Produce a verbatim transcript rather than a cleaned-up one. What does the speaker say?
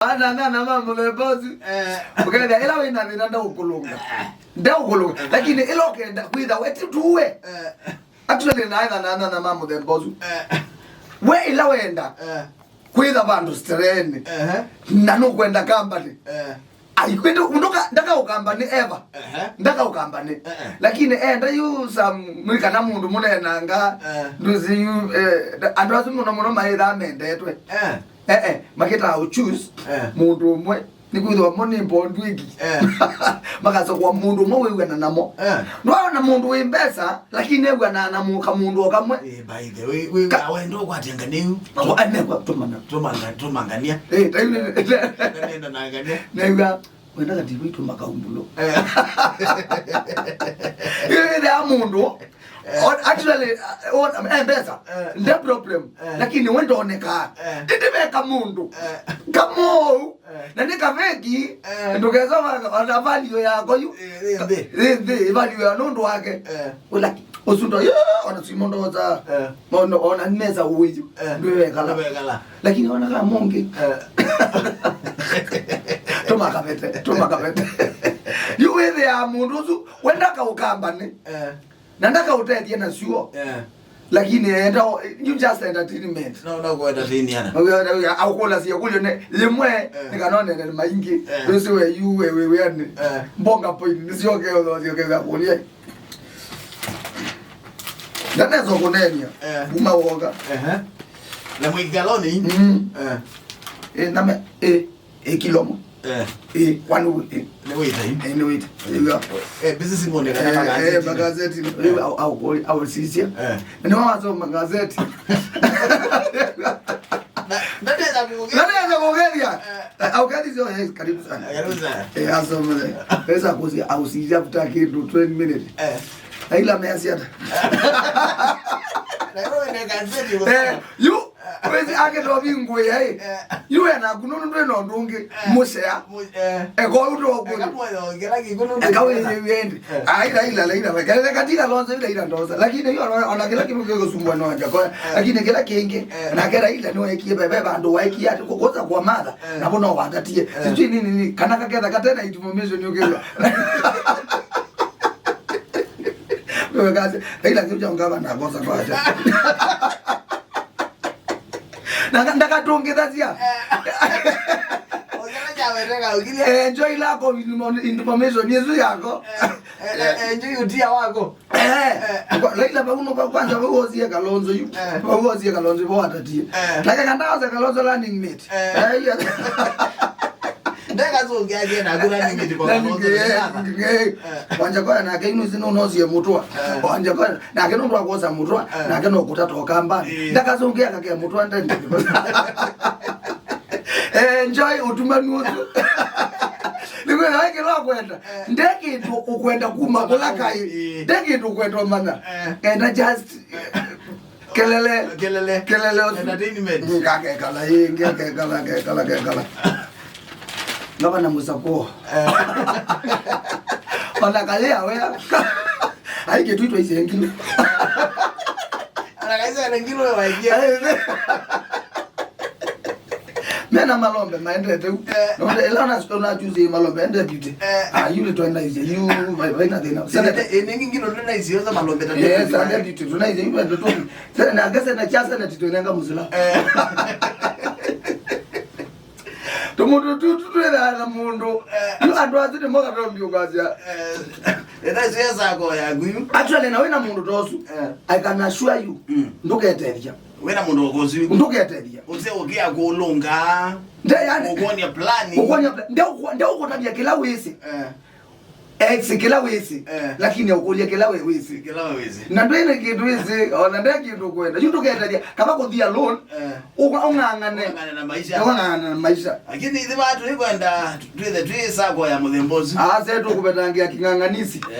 Ana, ana, ana, ma mũthemba ũsu. Eh. Ũkethĩa, ĩla wĩ na thĩna ndaũkũlũnga. Ndaũkũlũnga. Lakini ĩla ũkenda kwĩtha we ti tuwe. Eh. Actually, naetha na ana, ana, ma mũthemba ũsu. Eh. We ĩla wenda. Eh. Kwĩtha vandũ starehe-inĩ. Ehe. Na nũkwenda company. Eh. Ai, kwĩtũ, ndũka-, ndakaũkambani ever. Ehe. Ndakaũkambani. Eh, eh. Lakini enda yu some, mwĩ kana mũndũ mũnenanga, eh, ndũsi yu, eh, andũ asu mũno mũno maĩthaa mendetwe. Eh. Eh, eh, makĩtaa ũchoose, eh, mũndũ ũmwe, nĩkwĩthĩwa mo nĩ mbondu ĩngĩ. Eh. Makasokwa mũndũ ũmwe wĩw'ana namo. Eh. Ndwaona mũndũ wĩ mbesa, lakini ew'anaa na mũka mũndũ o kamwe. Eh, by the way, wĩ, ka- wenda ũkwatĩa nganĩu. Ane kwa tũmana. Tũmanga-, tũmangania. Eh, ta yu nĩ- Nenda na ngania. Naiwa, wenda kati witũ makaumbulũ. Eh. Ĩyo ĩthĩa mũndũ. Eh. On-, actually, uh, on-, eh, mbesa. Eh. Nde problem. Eh. Lakini we ndoneka. Eh. Ndĩndĩveka mũndũ. Eh. Kamou. Eh. Na nĩ kaveki, eh, ndũkesa wa-, ona value yako yu. Eh, ĩ nthĩ. Ĩ nthĩ, value ya nũndũ wake. Eh. Ũla, ũsu ndo, yo, ona simo ndoza. Eh. Ona, ona mesa uyu. Eh. Ndwekala. Ndwekala. Lakini ona kama mũngĩ. Eh. Tũmakavete, tũmakavete. Yu wĩthĩa mũndũ ũsu, we ndakaũkambani. Eh. Na ndakaũtethie na syuo. Eh. Lakini enda, you just entertainment. No, no, kũentertainiana. Aũkũlasya kũlyo ne, yĩmwe, eh, nĩkanonene maingĩ. Eh. Ndũsi we yu, we, we, we, ani. Eh. Mbonga point, nĩsyoke, ũthosyoke, kũlya. Ndanesa kũnenia, eh, kuma woka. Ehe. Na mwĩkaloni? Mm. Eh. Eh, name, eh. Ĩ kĩlomo. Eh. Ĩ, kwani ũ-, ĩ. Nĩ wĩta ĩ? Ĩ, nĩ wĩta. Ĩw'a. Eh, busy simone kana, eh, magazeti. Eh, magazeti. Eh. Rĩu au, au, au, au sisya. Eh. Nĩ wa wasoma magazeti. Na, ndaneza kũgethya. Ndaneza kũgethya. Eh. Eh, au kathi sio, eh, karibu sana. Eh, karibu sana. Eh, asoma. Pesa kuzi au sisya after kĩndũ twenty minutes. Eh. Aila measya ata. Na wewe nĩ gazeti. Eh, yu Wĩsĩ ake ndovingũĩa ĩ. Eh. Yu we naku nũndũ ndwĩ na ũndũ ũngĩ. Eh. Mũsea. Mu-, eh. Eka ũu tũkũlĩ. Eka muoyo, kĩla kĩkũ nũndũ. Eka wĩyĩw'e ĩndĩ. Eh. Ai, Raila, Raila, we. Kele kati Kalonzo, Raila ndosa. Lakini yu ona, ona kĩla kĩmwe kĩkũsumbua no Wanjakoya. Eh. Lakini kĩla kĩngĩ, eh, nake Raila nĩwekie ve, ve vandũ waekie atĩ kũkosa kwa matha. Eh. Navo no watatie. Eh. Sijui nini, nini. Kana kaketha katena information ũkĩw'a. Wewe kazi, Raila kĩu kya ngava na kosa kwa acha. Na ndakatũngĩthasya. Eh. Ũkĩla kyaweteka, ũkĩlya. Eh, enjoy lack of inform-, information, Yesu yako. Eh, eh, eh, enjoy utia wako. Eh, eh. Kwa, Raila vau no kwa kwanza vau osie Kalonzo yu. Eh. Vau osie Kalonzo vau atatie. Eh. Nake kandaosa Kalonzo running mate. Eh. Eh, iya. Ndekazũngĩakie naku running mate kwa Kalonzo. Eh. Wanjakoya nake inu isi nũnosie mũtwa. Eh. Wanjakoya nake nũndũ wa kwosa mũtwa, eh, nake no kũtata ũkamba. Eh. Ndakazũngĩa kake mũtwa ndende. Eh, enjoy ũtumanu ũsu. Nĩkwĩthĩwa kĩla ũkwenda. Eh. Nde kĩndũ ũkwenda kuma kũla kaĩ. Eh. Nde kĩndũ ũkwenda ũmanya. Eh. Enda just, eh, kelele. Kelele. Kelele ũsu. Entertainment. Ngakekala ĩ, ngakekala, kekala, kekala. Ngavana mũsakũo. Eh. Ona kalea wea. Ai kĩtu itwa isengilo. Ona kaisa na ngilo wa ikia. Ai, ne. Mena malombe maendete u. Eh. Nonde ila na, na juzi malombe ende deputy. Eh. Ah, yu nĩ twenda ize, yu, vai, vai na thĩna. Senate. Ene, ene ngingino twenda ize, yoza malombe ta. Yes, deputy, ende deputy, twenda ize, yu ndio tu. Senate, na gese na cha senate, twenda musula. Eh. Tũmũndũ tu, tu, twĩthaa na mũndũ. Eh. Yu andũ asu nĩ moka tondũ ũkasya. Eh. Ĩtha isu yesako yaku yu. Actually, na wĩna mũndũ ta ũsu, eh, I can assure you, mm, ndũketethya. Wĩna mũndũ ũkũsu. Ndũketethya. Ũse ũkĩa kũlũnga. Nde yani. Ũkuonia plan. Ũkuonia plan. Nde ũkũ-, nde ũkũtavya kĩla wĩsĩ. Eh. Ex kĩla wĩsĩ. Eh. Lakini ũkũlya kĩla we wĩsĩ. Kĩla we wĩsĩ. Na ndwĩna kĩndũ wĩsĩ, ona nde kĩndũ kwenda. Yu ndũketethya, kava kũthi alone. Eh. Ũka-, ũng'ang'ane. Ũng'ang'ane na maisha. Ũng'ang'ane na maisha. Lakini ithe watu ikwenda twĩthe twĩ sako ya mũthemba ũsu. Ase tũkũvetangĩa kĩng'ang'anisi. Eh.